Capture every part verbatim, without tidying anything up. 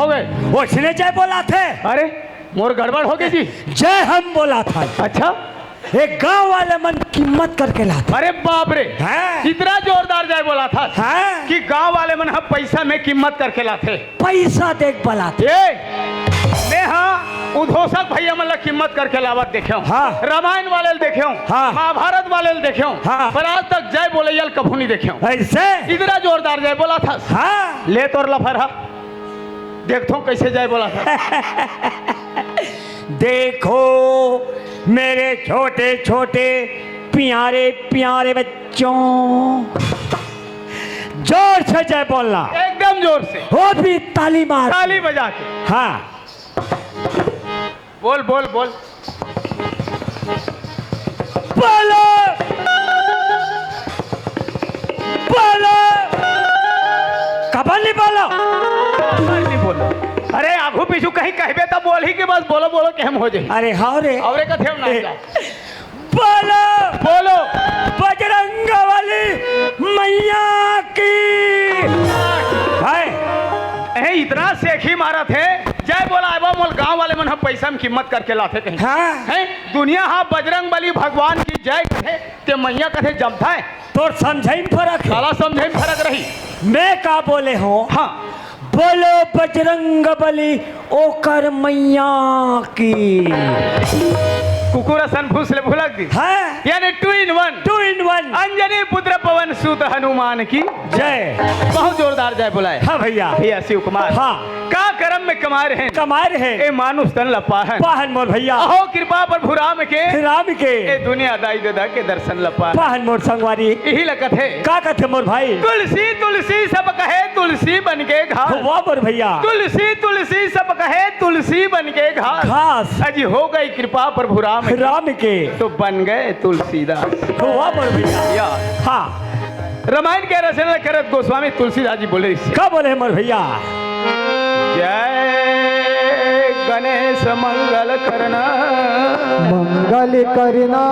ओइसने जय बोलाथे। अरे, मोर गड़बड़ होगे जी। जय हम बोलाथन। अच्छा। एक गांव वाले मन किम्मत करके लाथे। अरे बाप रे, हैं? इतना जोरदार जय बोलाथस हैं? कि गांव वाले मन ह पइसा में किम्मत करके लाथे। पइसा देख बलाथे। ए, मैं हा उद्घोषक भइया मन ला किम्मत करके लावत देखेंव। हाँ। रामायण वाले ल देखेंव, हाँ। महाभारत वाले ल देखेंव, हाँ। पर आज तक जय बोलइया ल कभू नइ देखेंव। अइसे? इतना जोरदार जय बोलाथस। हाँ। ले तोर लफर हा। देखथों कइसे जय बोलाथस। देखो मेरे छोटे छोटे प्यारे प्यारे बच्चों, जोर से जय बोलना। एकदम जोर से। वो भी ताली मार। ताली बजा के। हाँ। बोल, बोल, बोल। बोलो, बोलो। कबर नइ बोलो। कबर नइ बोलो। अरे, आगू पीछू कहीं कहबे त बोलही कि बस बोलो, बोलो, के हम हो जाही। अरे, हाँ रे। अउ रे कथे हम ना ए, जा। बोलो, बोलो। बजरंग बली मइया की। हाय। ए, इतना सेखी मारत हे, जय बोला, ए बा, मोर गांव वाले मन ह पइसा में किम्मत करके लाथे कहीं। हाँ। हैं? दुनिया हा बजरंग बली भगवान की जय कथे, ते मइया कथे जमथे। तोर समझई में फरक हे। साला समझई में फरक रही। मैं का बोले हों? हाँ। बोलो बजरंग बली ओकर मइया की। कुकुर असन भूस ले भुलक दी। हाँ। यानी two in one। Two in one। Anjani पुत्र पवन सुत हनुमान की जय। बहुत जोरदार जय बोलाए। हाँ भइया। भइया शिव कुमार। हाँ। का करम में कमाए रहेन। कमाए रहेन। ए मानुष तन ल पाहन। पाहन मोर भइया। अहो कृपा प्रभु राम के। राम के। ए दुनिया दाई ददा के दर्शन ल पाहन। पाहन मोर संगवारी। इही ल कथे। का कथे मोर भाई। तुलसी तुलसी सब कहे तुलसी बन के घास। वाह मोर भइया। तुलसी तुलसी सब कहे तुलसी बन के घास। घास। अजी हो गई कृपा प्रभु राम के। राम के। तो बन गए तुलसीदास। वाह मोर भइया। या। हाँ। रामायण के रचना करत गोस्वामी तुलसीदास जी बोले इसे। का बोले मोर भइया? जय गणेश मंगल करना। मंगल करना।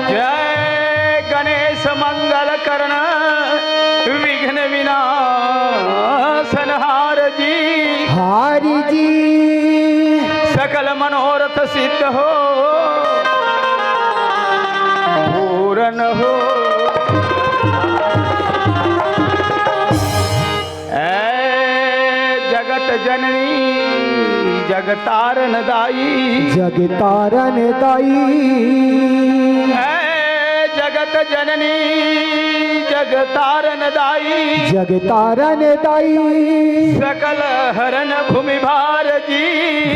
जय गणेश मंगल करना, विघ्न विनाशनहार जी। हारी जी। सकल मनोरथ सिद्ध हो, पूरन हो। ऐ जगत जननी जगतारन दाई। जगतारन दाई। ऐ जगत जननी जगतारन दाई। जगतारन दाई। सकल हरन भूमि भार जी।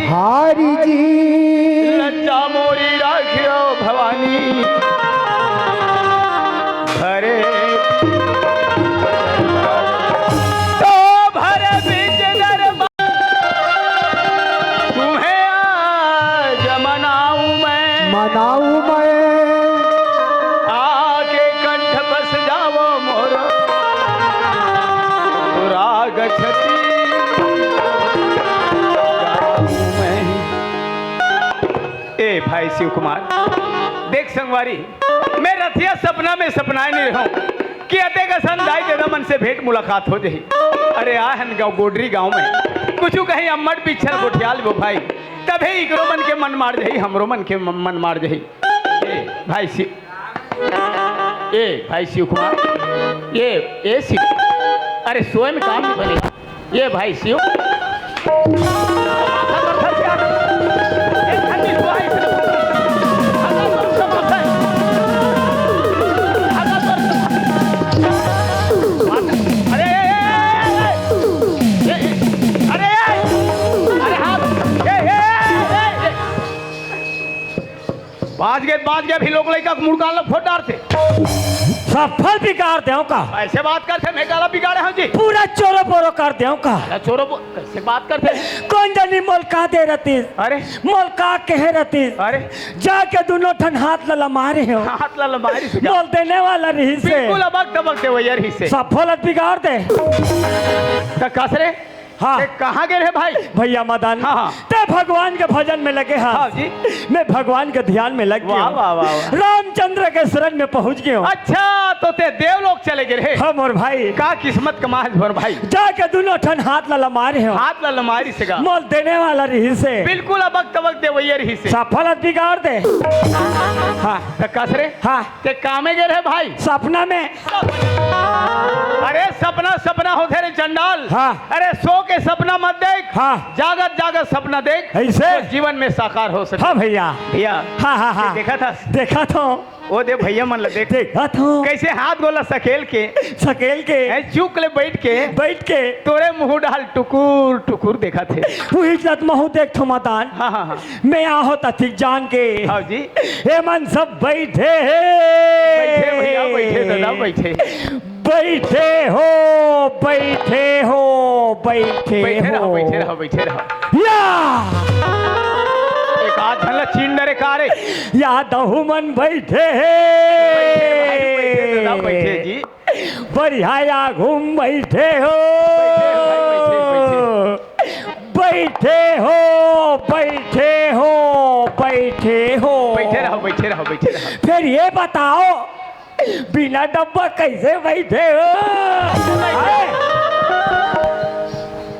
हारी जी। लज्जा मोरी राखियो भवानी। भरे तो भर बीच दरबार तुम्हें आज मनाऊं मैं। मनाऊं मैं। आके कंठ बस जावो मोर राग छती गाऊं मैं। ए भाई शिव कुमार, देख संगवारी, मैं रतिया सपना में सपनाए नइ रहूं कि अतेक असन दाई ददा मन से भेंट मुलाकात हो जाही। अरे आए हन गाँव, गोडरी गाँव में कुछु कहीं अम्मट पिच्छर गोठिया लेबो भाई, तभे इकरो मन के मन मार जाही, हमरो मन के म-, मन मार जाही। ए भाई शिव, ए भाई शिव कुमार, ए, ए शिव, अरे सोए में काम नइ बने। ये भाई शिव। अरे, अरे, अरे, अरे, अरे, हाथ, ए, ए, ए, ए। बाज गे, बाज गे, अभी लोग लइका के मुड़का ल फोड़ डारथे। सफल बिगाड़ देव का? अइसे बात करथे, मैं काला बिगाड़े हंव जी? पूरा चोरो बोरो कर देव का? अरे चोरो बो-, कइसे बात करथे? कोन जनी मोल का दे रतिस? अरे। मोल का कहे रतिस? अरे। जाके दुनों ठन हाथ ल लमारे हो। हाथ ल लमारे हो। मोल देने वाला रहिसे। बिल्कुल अबक तबक देवइया रहिसे। सफल बिगाड़ दे। त कस रे? हाँ। ते कहाँ गे रहे भाई? भैया मदन, हाँ, हाँ। ते भगवान के भजन में लगे हस। हाँ जी। मैं भगवान के ध्यान में लग वाह, गयो। वाह, वाह, वाह। रामचंद्र के शरण में पहुँच गयो। अच्छा, तो ते देवलोक चले गे रहे? हाँ मोर भाई। का किस्मत कमाल मोर भाई। जाके दुनों ठन हाथ ला लमारे हो। हाथ ला लमारिस हे गा। मोल देने वाला रहिस हे। बिल्कुल अबक तबक देवइया रहिस हे। सफल बिगाड़ दे। हाँ। त कस रे? हाँ। ते कामे गे रहे भाई? सपना में। अरे सपना, सपना होथे रे चंडाल। हाँ। अरे सो के सपना मत देख। हाँ। जागत जागत सपना देख। ऐसे? तो जीवन में साकार हो सके। हाँ भैया। भैया। हाँ, हाँ, हाँ। देखा था? देखा था। ओ दे भैया मन ला देख। देखा था। कैसे हाथ गोला सकेल के। सकेल के। ऐ चुक ले बैठ के। बैठ के। तोरे मुँह डाल टुकुर टुकुर देखा थे। उही जात महू देख थो मदान। हाँ, हाँ, हाँ। मैं आहो तथिक जान के। हाँ जी। ए मन सब बैठे हे। बैठे भैया, बैठे दादा, बैठे। बैठे हो, बैठे हो, बैठे बैठे रहो, हो। बैठे रहो, बैठे रहो। या! एक आध झन ला चीन डरे का रे? यादव मन बैठे हे। बैठे भाई, बैठे दादा, बैठे जी। बढ़िया या घूम बैठे हो। बैठे हो भाई, बैठे, बैठे। बैठे हो, बैठे हो, बैठे हो। बैठे रहो, बैठे रहो, बैठे रहो। फिर ये बताओ, बिना डब्बा कैसे बैठे हो?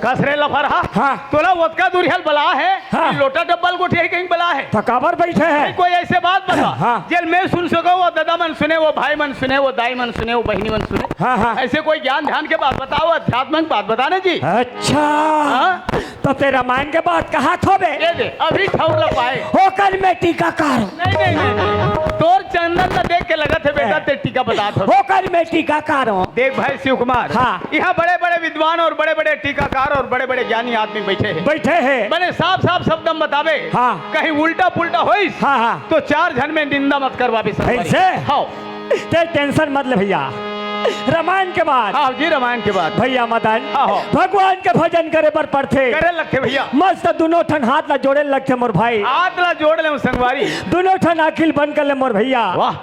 कस रे लफरहा। हाँ। तोला ओतका दूरिहा ल बला हे, हाँ। कि लोटा डब्बा ल गोठिया ही कहीं बला हे। त काबर बैठे हे? नहीं, कोई ऐसे बात बता, हाँ। जेल मैं सुन सको, वो दादा मन सुने, वो भाई मन सुने, वो दाई मन सुने, वो बहिनी मन सुने। हाँ, हाँ। ऐसे कोई ज्ञान ध्यान के बात बताओ, अध्यात्म के बात बता ना जी। अच्छा। हाँ? त ते रामायण के बात कहा थो बे? ये दे, अभी ठौर ल पाए। ओकर में टीकाकार। नहीं, नहीं, नहीं, नहीं। तोर चंदन ल देख के लगत हे बेटा, हाँ। ते टीका बतात हो। ओकर में टीकाकार हो। देख भाई शिव कुमार, हाँ। यहाँ बड़े-बड़े विद्वान और बड़े-बड़े टीकाकार और बड़े-बड़े ज्ञानी आदमी बैठे हे। बैठे हे। बने साफ-साफ शब्द में बताबे। हाँ। कहीं उल्टा पुल्टा होइस, हाँ, हाँ। तो चार झन में निंदा मत करवाबे संगवारी। ऐसे? हाँ। ते tension मत ले भैया, रामायण के बाद। हाँ जी, रामायण के बाद। भैया मदन, हाँ हो। भगवान के भजन करे बर पड़थे। करे लगथे भैया। मस्त दुनों ठन हाथ ला जोड़े लगथे मोर भाई। हाथ ला जोड़ ले संगवारी। दुनों ठन आँखी ल बंद कर ले मोर भैया। वाह,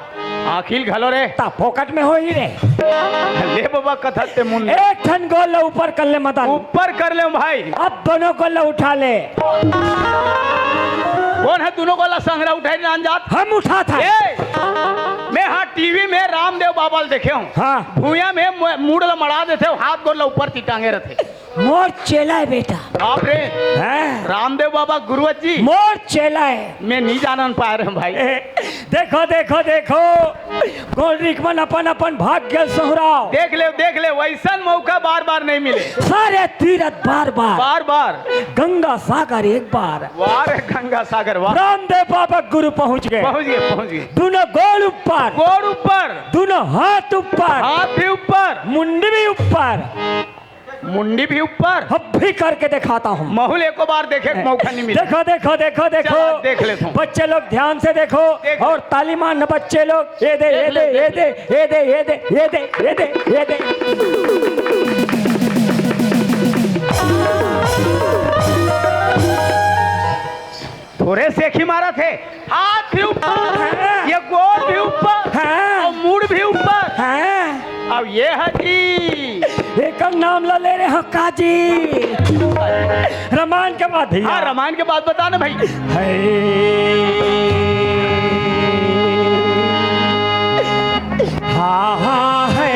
आँखी ल घलो रे। त फोकट में होही रे। ले बाबा कथा ते मुन। एक ठन गोड़ ला ऊपर कर ले मदन। ऊपर कर ले भाई। अब दुनों गोड़ ला उठा ले। कोन हे दुनों गोड़ ला संघरा उठाय नान जात? हम उठात हन। ए, मैं हा टीवी में रामदेव बाबा ल देखे हूँ। हाँ। भुइयां में मु-, मुड़ ला मड़ा देथे, हाथ गोड़ ला ऊपर ती टांगे रथे। मोर चेला हे बेटा। बाप रे। हैं? रामदेव बाबा गुरुवत जी। मोर चेला हे। मैं नहीं जानन पाए रहे हूँ भाई। ए, देखो, देखो, देखो, गोंडरिक मन अपन अपन भाग्य सहुराव। देख ले, देख ले, वैसन मौका बार बार नहीं मिले। सारे तीरथ बार बार। बार बार। गंगा सागर एक बार। वाह रे गंगा सागर, वाह। रामदेव बाबा गुरु पहुंच गए। पहुंच गए, पहुंच गए। दुनों गोड़ ऊपर। गोड़ ऊपर। दुनों हाथ ऊपर। हाथ भी ऊपर। मुंडी भी ऊपर। मुंडी भी ऊपर। अब भी करके दिखाता हूँ। महू ल एको बार देखे के मौका नहीं मिला। देखो, देखो, देखो, देखो। चल, आज देख लेता हूँ। बच्चे लोग ध्यान से देखो देख। और ताली मारना बच्चे लोग। ये दे, ये दे, ये दे, ये दे, ये दे, ये दे, ये दे, ये दे। थोरे सेखी मारत हे, हाथ भी ऊपर, हाँ। ये गोड़ भी ऊपर, हाँ। और मुड़ भी ऊपर। हाँ। अब ये हे जी। एकर नाम ला ले रहे हो काजी। रामायण के बाद भैया। हाँ, रामायण के बाद बता ना भाई। है। हाँ, हाँ, है।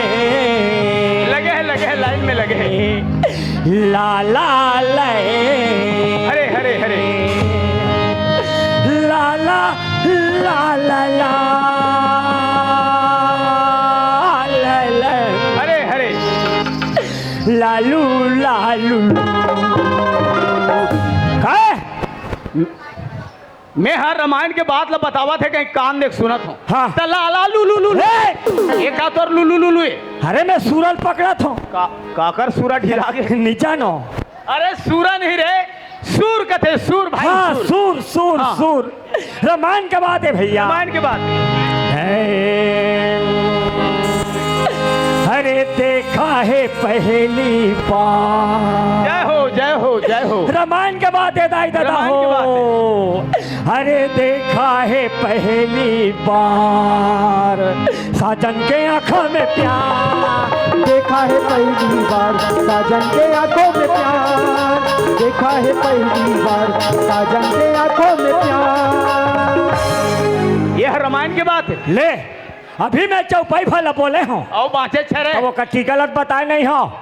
लगे हे, लगे हे, लाइन में लगे हे। ला ला ले। हरे, हरे, हरे। ला ला, ला ला, ला ला, ला। हरे, हरे। लालू, लालू। काय? मैं हर रामायण के बात ला बतावत हे, कहीं कान देख सुनत हो। हाँ। त ला ला लू लू लू लू। ए! ये का तोर लू लू लू लू हे? अरे मैं सूरल पकड़त हो। का, काकर सूरा ढिला गे? नीचा नो। अरे सूरा नहीं रे, सूर कथे, सूर भाई, हाँ, सूर। सूर, सूर, हाँ। सूर। रामायण के बात हे भैया। रामायण के बात। है। अरे देखा है पहली बार। जय हो, जय हो, जय हो। रामायण के बात हे दाई दादा रामायण हो। के बात हे। अरे देखा है पहली बार साजन के आंखों में प्यार। देखा है पहली बार साजन के आंखों में प्यार। ये पहली बार साजन के आंखों में प्यार। ये हर रामायण के बात है। ले, अभी मैं चौपाई भला बोले हूँ। अउ बाँचे छे रे। अब वो कच्ची गलत बताए नहीं हो।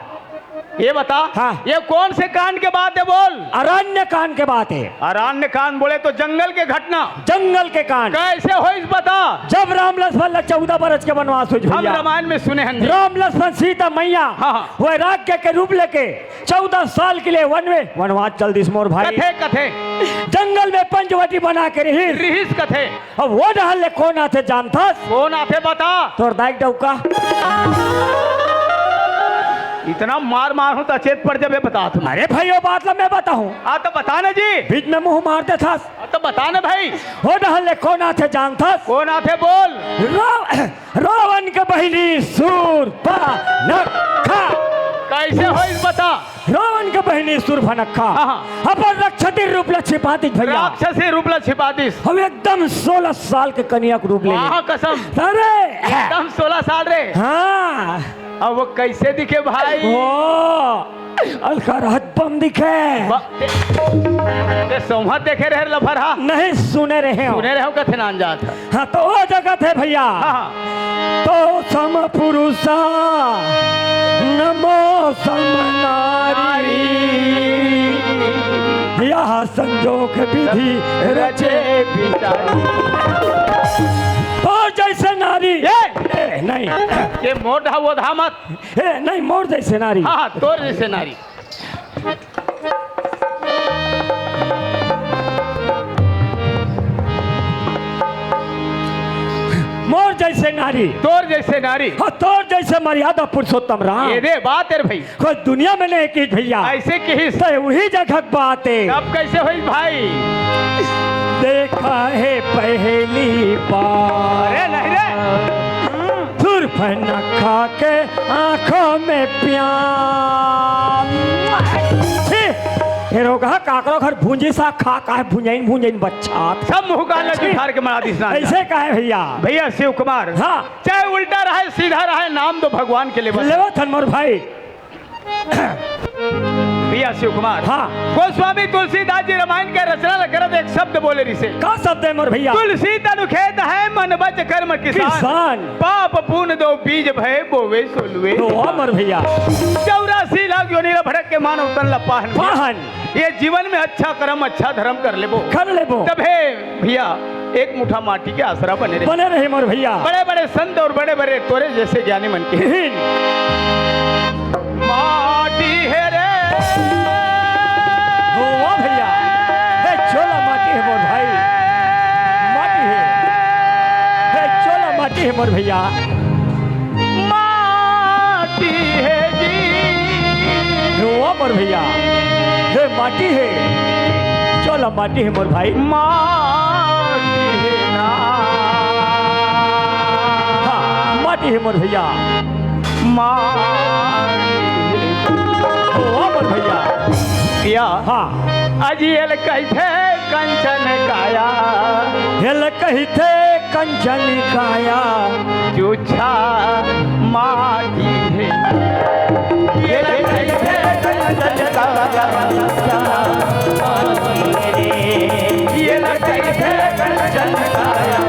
ये बता, हाँ। ये कौन से कांड के बात है, बोल। अरण्य कांड के बात है। अरण्य कांड बोले तो जंगल के घटना। जंगल के कांड। कैसे होइस बता। जब राम लक्ष्मण ला चौदह बरस के वनवास होइस हम भैया। रामायण में सुने हैं। राम लक्ष्मण सीता मैया हाँ, हाँ। वैराग्य के रूप लेके चौदह साल के लिए वन में, वनवास चल दिस मोर भाई। कथे, कथे। जंगल में पंचवटी बना के रहिस। रिहिस कथे। अब वो डहर ले कोन आथे जानथस? कोन आथे बता। तोर दाई के डौका। इतना मार मारहूँ त अचेत पड़ जाबे बता तुम। अरे भाई, वो बात ला मैं बताहूँ। हाँ तो बता ना जी। बीच में मुँह मार देथस। हाँ तो बता ना भाई। वो डहर ले कोन आथे जानथस? कोन आथे बोल। राव-, रावण के बहिनी सूर्पनखा। कैसे होइस बता। रावण के बहिनी सूर्पनखा। हाँ, हाँ। अपन राक्षसी रूप ला छिपा दिस भैया। राक्षसी रूप ला छिपा दिस। हम एकदम सोलह साल के कन्या के रूप ले। वाह कसम। अरे। एकदम सोलह साल रे। हाँ। अब वो कैसे दिखे भाई? ओ, अलका रहत बम दिखे। बा-, ते, ते सोमहत देखे रहे लफरहा? नहीं, सुने रहे हो। सुने रहे हो कथे नान जात है। हाँ, तो वो जगत है भैया। हाँ, हाँ। तो सम पुरुषा नमो सम नारी। यह संजोग विधि रचे बिचारी। तो जैसे नारी। ये। ए, नहीं। ये मोर ढा वो ढा मत। ए, नहीं, मोर जैसे नारी। हाँ, हाँ, तोर जैसे नारी। मोर जैसे नारी। तोर जैसे नारी। हाँ, तोर जैसे मर्यादा पुरुषोत्तम राम। ये दे बात है रे भाई। कोई दुनिया में नहीं किहिस भैया। ऐसे किहिस। तो वही जगह बात है। अब कैसे होइस भाई? देखा है पहली बार। अरे नहीं रे। सूर्पनखा के आंखों में प्यार। छी, हे रोगहा काकरो घर भूंजी साग खा, काहे भूंजाइन भूंजाइन बच्चा। सब मुंह कान ला छी। जुठार के मरा दिस ना। ऐसे काहे भैया? भैया शिव कुमार। हाँ। चाहे उल्टा रहे, सीधा रहे, नाम तो भगवान के लेवत। लेवत हन मोर भाई। भैया शिव कुमार। हाँ। गोस्वामी तुलसीदास जी रामायण के रचना ल करत एक शब्द बोले रिसे। का शब्द है मोर भैया? तुलसी तनु खेत है, मन बच कर्म किसान। किसान। पाप पुण्य दो बीज भए, बोवे सो लुए। तो वाह मोर भैया। चौरासी लाख योनि ल भटक के मानव तन ल पाहन। पाहन। ये जीवन में अच्छा कर्म, अच्छा धर्म कर लेबो। कर लेबो। तभे भैया, एक मुठा माटी के आसरा बने रहे। बने रहे मोर भैया। बड़े-बड़े संत और बड़े-बड़े तोरे जैसे ज्ञानी मन के। हीन। माटी हे रे। हो वाह भैया। हे चोला माटी हे मोर भाई। माटी हे। हे चोला माटी हे मोर भैया। माटी हे जी। हे ओ मोर भैया, हे माटी हे, चल माटी हे मोर भाई। माटी हे ना। हाँ, माटी हे मोर भैया। माटी हे। ओ मोर भैया। या। हाँ। अजी एल कहिथे कंचन काया। एल कहिथे कंचन काया। जुच्छा माटी हे। ये लगई हे कंचन काया। ये लगई हे कंचन काया।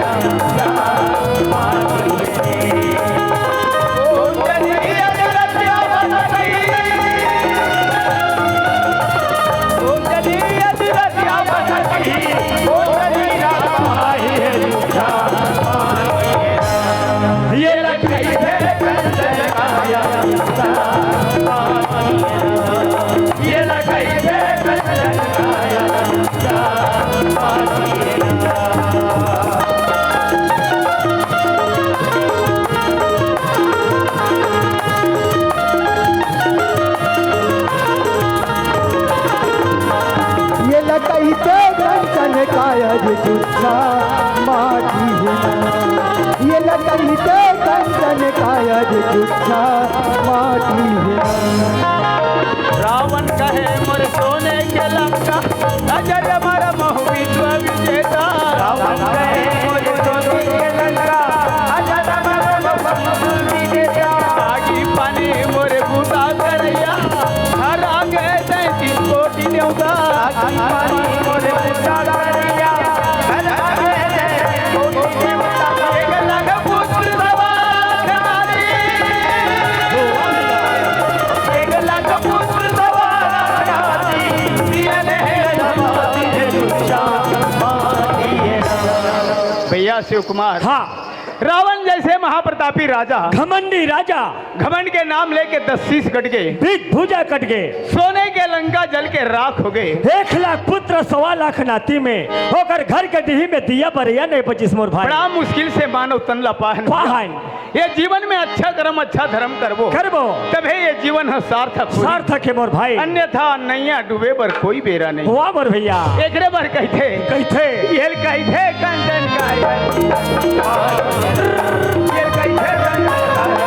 ये लगई हे कंचन काया जुच्छा माटी हे ना। ये लगई हे कंचन काया जुच्छा माटी हे ना। रावण कहे मोर सोने के लंका, अजर अमर महु विश्व विजेता। रावण कहे मोर सोने के लंका, अजर अमर महु विश्व विजेता। आगी पानी मोर बूता करैया, हर अंगे सैंतीस कोटि देवता। शिव कुमार। हाँ। रावण जैसे महाप्रतापी राजा। घमंडी राजा। घमंड के नाम लेके दस शीश कट गए। बीच भुजा कट गए। सोने के लंका जल के राख हो गए। एक लाख पुत्र सवा लाख नाती में, ओकर घर के डीही में दिया बरैया नहीं बचिस मोर भाई। बड़ा मुश्किल से मानव तन ला पाहन। पाहन। ये जीवन में अच्छा कर्म, अच्छा धर्म करबो। करबो। तभे ये जीवन ह सार्थक होही। सार्थक हे मोर भाई। अन्यथा नैया डूबे बर कोई बेरा नहीं। वाह मोर भैया। एकरे बर कहिथे। कहिथे। ये कहिथे कंचन काय। ये कहिथे कंचन काय।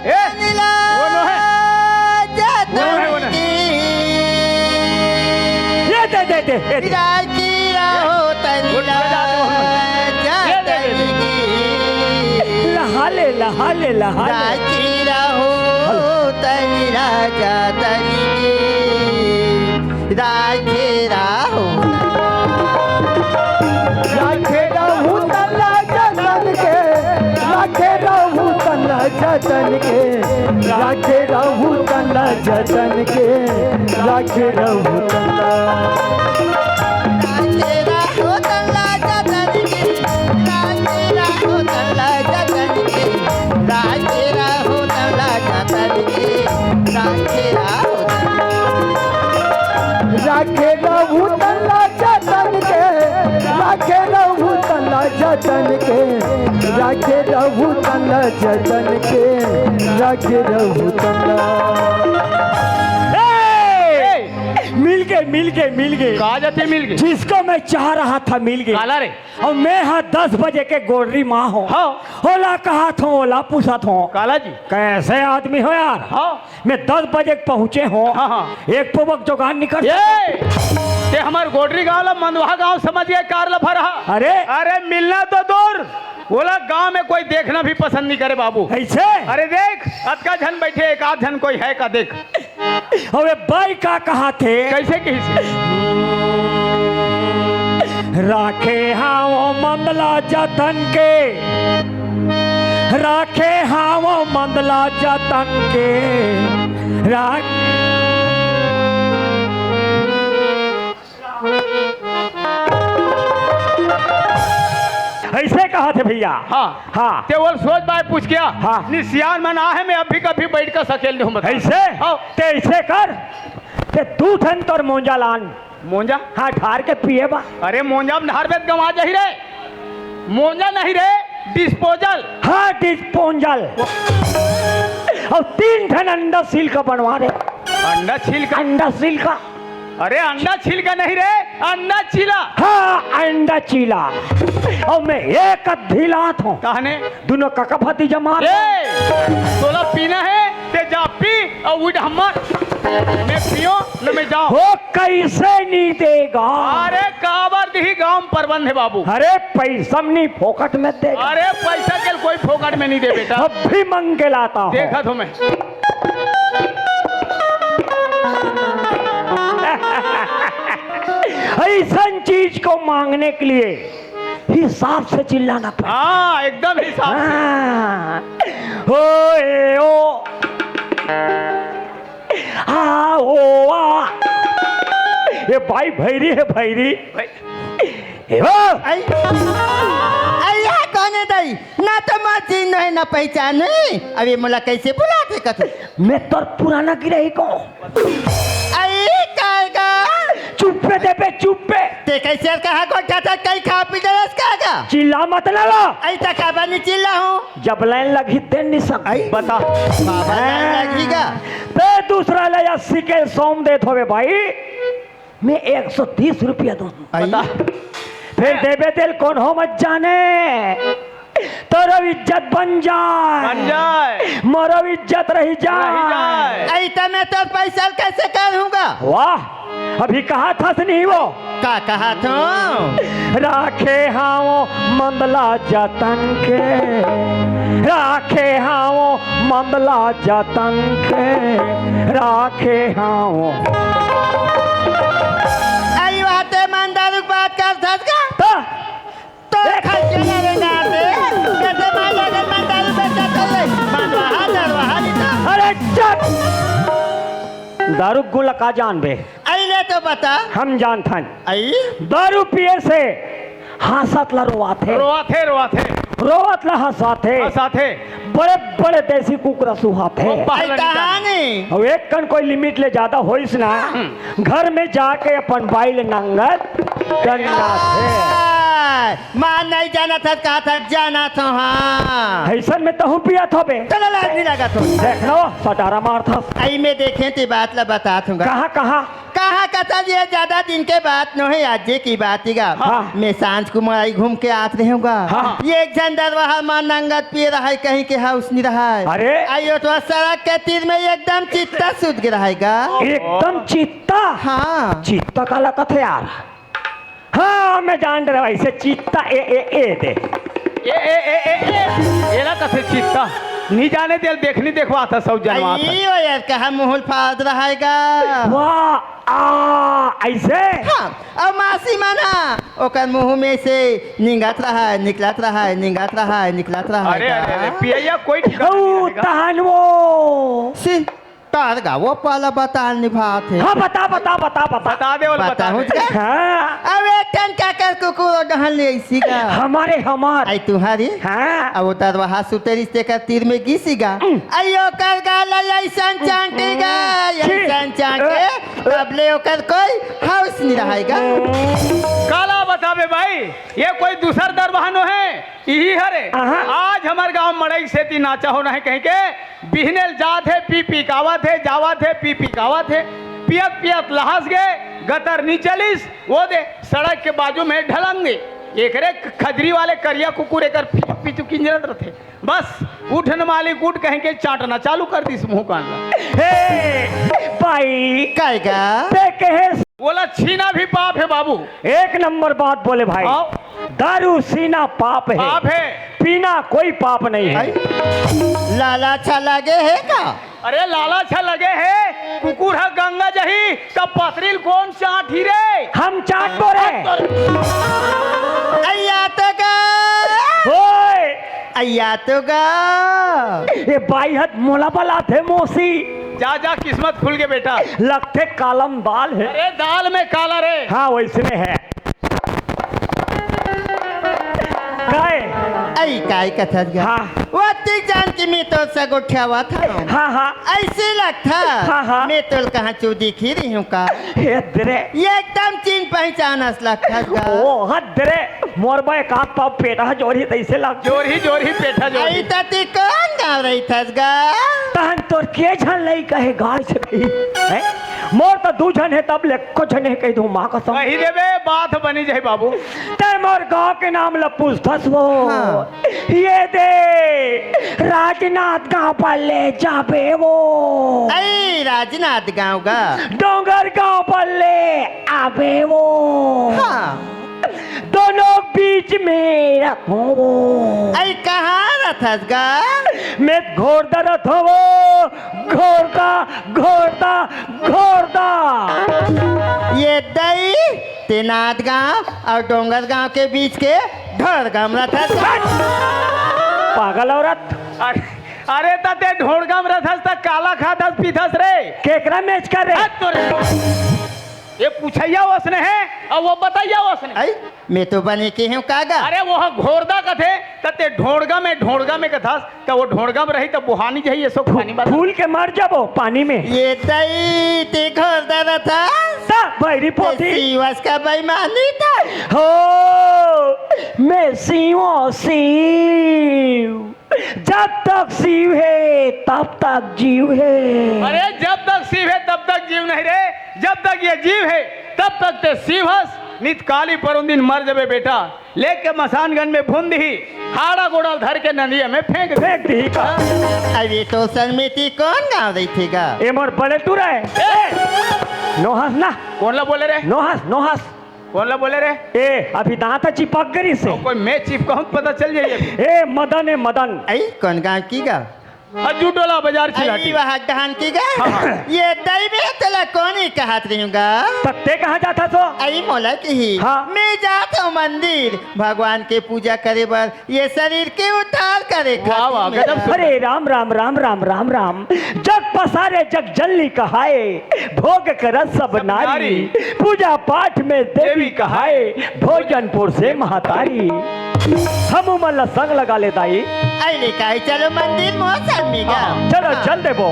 ए, वो नो है। वो नो है, वो नो है। ये दे, दे, दे, ये दे। वो नो है। ये दे, दे, दे। लहा ले, लहा ले, लहा ले। राखे रहो तनी राजा तनी के, राखे रहो। राखे रहो तनी राजा तनी के, राखे रहो तनी राजा तनी के, राखे रहो तनी राजा तनी के, राखे रहो तनी। राखे रहो तनी राजा तनी के, राखे रहो तनी राजा तनी के, राखे रहो तनी राजा तनी के, राखे रहो तनी। राखे रहो तनी राजा तनी के, राखे रहो तनी राजा तनी के, राखे रहो तनी राजा तनी के, राखे रहो तनी। ए! मिल गए, मिल गए, मिल गए। कहा जाते मिल गए? जिसको मैं चाह रहा था, मिल गए। काला रे। अउ मैं हा दस बजे के गोड़री माँ हों। हाँ। ओला कहत हों, ओला पूछत हों। काला जी। कैसे आदमी हो यार? हाँ। मैं दस बजे के पहुँचे हों। हाँ, हाँ। एक पौवा के जोगाड़ नइ कर ये, सकत। ते हमर गोड़री गाँव ला मंदवा गाँव समझ गए, कार ला भरा। अरे। अरे मिलना तो दूर, ओला गाँव में कोई देखना भी पसंद नइ करे बाबू। कैसे? अरे देख, अतका झन बैठे, एक आध झन कोई है का देख। अबे बाई का कहाथे? कैसे कहिस? राखे हाव मंदला जतन के, राखे हाव मंदला जतन के, राख ऐसे कहाथे भैया। हाँ। हाँ। ते ओला सोझ बाय पूछ क्या? हाँ। नि सियान मन आहे, मैं अभी कभी बैठ कर सकेल नहीं हूँ, बता। ऐसे? हाँ। ते ऐसे कर, ते दू ठन तोर मोंजा लान। मोंजा? हाँ, ढार के पिए बा। अरे मोंजा में ढार बेत गंवा जाही रे। मोंजा नहीं रे, disposal। हाँ, disposal। अउ तीन ठन अंडा छील का बनवा रे। अंडा छील का? अंडा छील का। अरे अंडा छील का नहीं रे, अंडा चीला। हाँ, अंडा चीला। अउ मैं एक अद्धी लात हों। कहने? दुनों कका भतीजा मार। ए, तोला पीना हे, ते जा पी, अउ उठ हमर। मैं पियों, न मैं जाओं। हो, कैसे नहीं देगा? अरे, काबर दिही, गाँव में प्रबंध हे बाबू। अरे, पैसा में नहीं, फोकट में देगा। अरे, पैसा के कोई फोकट में नहीं दे बेटा। अब भी मांग के लाता हूँ। देखा तो मैं। ऐसन चीज को मांगने के लिए हिसाब से चिल्लाना पड़ता। हाँ, एकदम हिसाब से। हाँ। ओ, ए, ओ। आ, ओ, आ। ये भाई भैरी हे, भैरी। भाई। ए, ओ। आई, आई, ये कोन हे दाई? ना तो मैं चिन्हों हे, ना पहचानों हे। अब ये मोला कैसे बुलाथे कथू? मैं तोर पुराना गिराही कों। आई, काय का? चुप चुप्पे दे बे, चुप्पे। ते कइसे कहा गोठा था, कहीं खा पी डरस का गा? चिल्ला मत ना लो। अई त काबर नी चिल्लाहूं? जब लाइन लगही, तेन नी सक। अई? बता। बाबा लाइन लगही गा। ते दूसरा ले अस्सी के सौम देत होबे भाई, मैं एक सौ तीस रुपया दूं। अई? बता। फेर देबे तेला कोनो मत जाने। तोरो इज्जत बन जाए। बन जाए। मोरो इज्जत रही जाए। रही जाए। अई त मैं तोर पइसा ल कइसे करहूं गा? वाह, अभी कहा था नहीं वो? का कहा था? राखे हावों मंदला जतन के, राखे हावों मंदला जतन के, राखे हावों। अई बात हे, मन दारू के बात करथस का? त तो ए! खा के ना रे ना दे। जइसे माई लगन में दारू बेचा कर ले। मारवा, दरवा, नहीं तो। अरे चुप! दारू गुला का जानबे? अई ले तो बता। हम जानथन। अई? दारू पिए से हाँसत ला रोवाथे। रोवाथे, रोवाथे। रोवत ला हँसाथे। हँसाथे। बड़े-बड़े देसी कुकरा सुहाथे। वो पहले अई कहानी। अउ एक कन कोई लिमिट ले जादा होइस ना, हम्म। घर में जाके अपन बाई ले नंगत करना हे। आय, माँ नहीं जानत हस, कहा था जानत हूँ, हाँ। अइसन में तहूँ पियत होबे। चलो, लाज नहीं लगत हो। देख लो, सटारा मारथस। अई मैं देखें ते बात ला बतात हूँ गा। कहाँ, कहाँ? कहाँ कथा जी, ये जादा दिन के बात नोहे, आजे की बात ही गा। हाँ। मैं सांझ को मड़ई घूम के आत रहेंव गा। हाँ। ये एक झन दरवाहा मा नंगत पिए रहय, कहीं के हाउस नहीं रहय। अरे। अई ओटवा सड़क के तीर में एकदम चित्ता सुत गे रहय गा। एकदम चित्ता? हाँ। चित्ता काला कथे यार? हाँ, मैं जान रहा, इसे चित्ता ए, ए, ए दे। ए, ए, ए, ए, ए, एला कथे चित्ता? नहीं जाने तेल देखनी देखवा था सब जनवा था। अई ओ यार, कहाँ मुहुल फाद रहय गा? वाह, आ, अइसे? हाँ, अउ मासी मना, ओकर मुँह में से निंगत रहय, निकलत रहय, निंगत रहय, निकलत रहय अरे, गा। अरे, अरे, पियैया कोई ठिकाना ओ, नहीं रहेगा। तहन वो। सी। तार गावो पाला बताल निभात हे। हाँ, बता, बता, बता, बता। बता दे, बोल, बता बताहूँ दे। का? हाँ। अब एक ठन काकर कुकुर डहन ले अइसी गा। हमारे, हमार। अई तुम्हारी? हाँ। अब उतर वहाँ सुतरिस तेकर तीर में गिसी गा। हम्म। अई ओकर गाल अइसन चांटी गा, छी। अइसन चांटे, अ, अ। तब ले ओकर कोई हाउस नहीं रहय गा। काला बताबे भाई, ये कोई दूसर दरवाहा नोहे। इही हरे। अहाँ। आज हमर गांव मड़ई सेती नाचा होना हे कहिके बिहने ल जात हे, पी पी के आवत हे, जावत हे, पी पी के आवत हे, पियत पियत लहस गे, गतर नी चलिस, वो दे सड़क के बाजू में ढलंगे। एकरे खजरी वाले करिया कुकुर एकर पीछू पीछू किंजरत रथे। बस उठ न मालिक उठ कहिके चाटना चालू कर दिस मुंह कान ला। हे बाई, काय गा? ते कहे ओला छीना भी पाप हे बाबू। एक नंबर बात बोले भाई। हाँ। दारू सीना पाप हे। पाप हे। पीना कोई पाप नहीं हे। आई? लाला अच्छा लगे हे का? अरे लाला अच्छा लगे हे, कुकुर ह गंगा जही, तब पथरील कोन चाटही रे? हम चाटबो रे। अइया तो गा। ओए। अइया तो गा। ए बाई हत मोला बलाथे मौसी। जा, जा, किस्मत खुल गे बेटा। लगथे कालम दाल हे। अरे दाल में काला रे। हाँ, वइसने हे। काय? अई काय कथस गा? हाँ। वो तीन जान की मैं तो सगोठियावा था। हाँ, हाँ। अइसे लगथा। हाँ, हाँ। मैं तो कहाँ चो दिखी रही हूँ का? हे दरे। ये एकदम चिन्ह पहचान अस लगथस गा। ओ, हद दरे। मोर बा एक आध पाव पेटा जोरही तइसे लाग। जोरही, जोरही पेटा जोरही। अई त ते कोन गाँव रहिथस गा? तहन तोर के झन लइका हे गाय से कही? हैं? मोर त दू झन हे तब ले एको झन हे कहि दूँ माँ कसम। कहि देबे बात बनी जाही बाबू। ते मोर गाँव के नाम ल पूछथस वो। हाँ। ये दे राजनांदगांव पर ले जाबे वो। अई राजनांदगांव गा। डोंगरगांव पर ले आबे वो। हाँ। दोनों बीच में रखो वो। अई कहाँ रथस गा? मैं घोरदा रथो वो, घोरदा, घोरदा, घोरदा। ये दई, ते नांदगांव अउ डोंगरगांव के बीच के ढोड़गम रथस गा। पागल औरत। अरे, अरे त ते ढोड़गम रथस त काला खाथस पीथस रे? केकरा मेच कर रे? हट तोरे। ये पूछइया ओसने हे अउ वो बतइया ओसने। अई, मैं तो बने के हूँ का गा? अरे वो ह घोरदा कथे, त ते ढोड़गा में, ढोड़गा में कथस, त वो ढोड़गा में रही त बोहानी जही, ये सब पानी बादल। फूल के मर जाबो पानी में। ये तई ते घोरदा रथस। त बैरी पोती। सीवस का बेईमानी था। हो, मैं सीवो सीव। जब तक सीव है, तब तक जीव है। अरे, जब तक सीव है, तब तक जीव नहीं रे। जब तक ये जीव है, तब तक ते सीव हस। नित काली परुंदिन मर जबे बेटा। लेके मसानगंज में भून दिही, हाड़ा गोड़ा धर के नदिया में फेंक दे। फेंक दिही का? अभी तो सनमिति कौन गाँव रही थी का? ए मोर बड़े टूरा है। ए! नो हंस ना। कौन ला बोले रे? नो हंस, नो हंस। कौन ला बोले रे? ए, अभी दांत चिपक गरी से। कोई मैं चिपकाऊं तो पता चल जाइए। ए, मदन, ए, मदन। आई, कौन गाँव की गा? अज्जू टोला बाजार चिलाटी। आई, वहाँ डहान की गा? हाँ, हाँ। ये दई में तेला कौन ही कहत रही हूँ गा? तब ते कहाँ जाता तो? आई, मोला की ही। हाँ। मैं जाता हूँ मंदिर, भगवान के पूजा करे बर, ये शरीर के उद्धार करे वाह, वाह, खातिर में। गजब सुंदर। हरे राम, राम, राम, राम, राम, राम। जग पसारे जग जननी कहाए, भोग करत सब सब नारी। नारी। पूजा पाठ में देवी देवी कहाए, भोजन पुरसे महतारी। हम उमन ला संग लगा ले दाई। अरे काहे चलो मंदिर मौसम में गा। हाँ, चलो हाँ। चल देबो।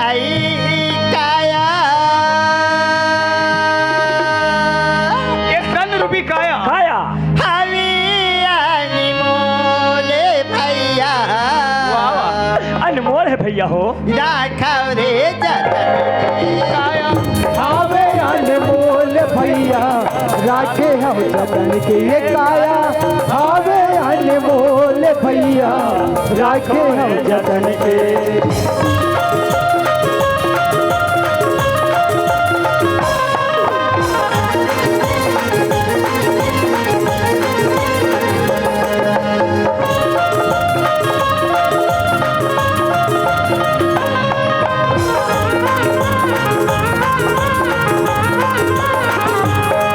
आई काया। ये तन रूपी काया। काया। हावी अनमोल भैया। वाह, वाह। अनमोल है भैया हो। राखव रे जतन के। काया। हावे अनमोल भैया, राखे हम जतन के ये काया। हावे अनमोल भैया, राखे हम जतन के।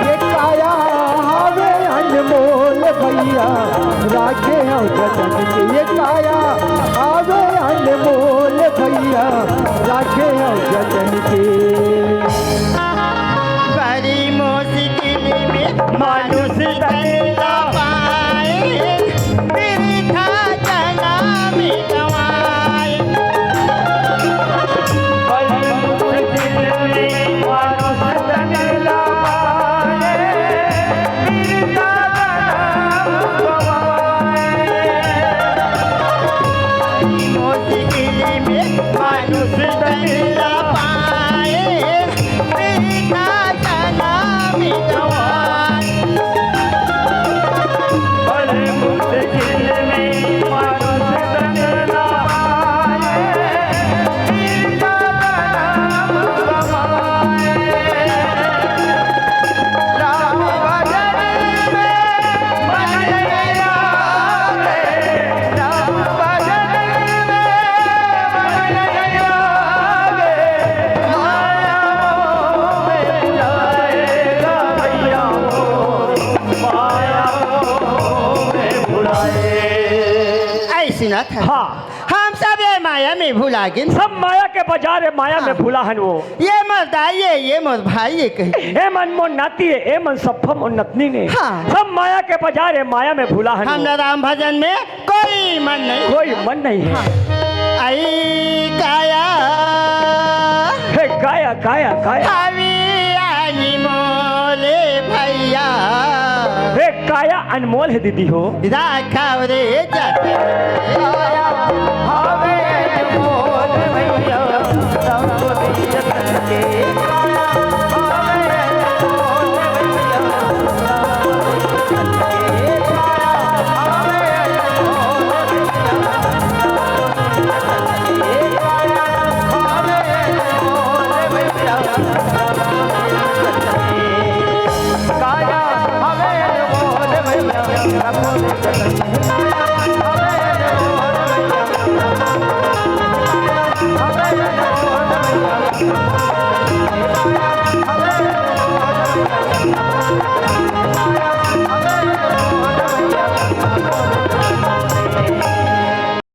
ये काया हावे अनमोल भैया, राखे हो जतन के। ये काया हावे अनमोल भैया, राखे हो जतन के। बड़ी मुश्किल में मानुष तन ला पाए, बिरथा जनम गवाए। बड़ी मुश्किल में मानुष तन ला पाए, बिरथा जनम गवाए। बड़ी मुश्किल में मानुष तन ला पाए, ऐसी ना था। हाँ। हम सब ये माया में भुला गिन। सब माया के बाजार है, माया में हाँ। भुला हन वो। ये मोर दाई है, ये मोर भाई है कही। ए मन मोर नाती है, ए मन सफम और नतनी ने। हाँ। सब माया के बाजार है, माया में भुला हन वो। हमला राम भजन में कोई मन नहीं। कोई मन नहीं है। हाँ। आई काया। हे काया, काया, काया। हावी अनमोल भैया। हे काया अनमोल है दीदी हो। राखव रे जतन। काया हावे अनमोल भैया, सबको दिए जतन के।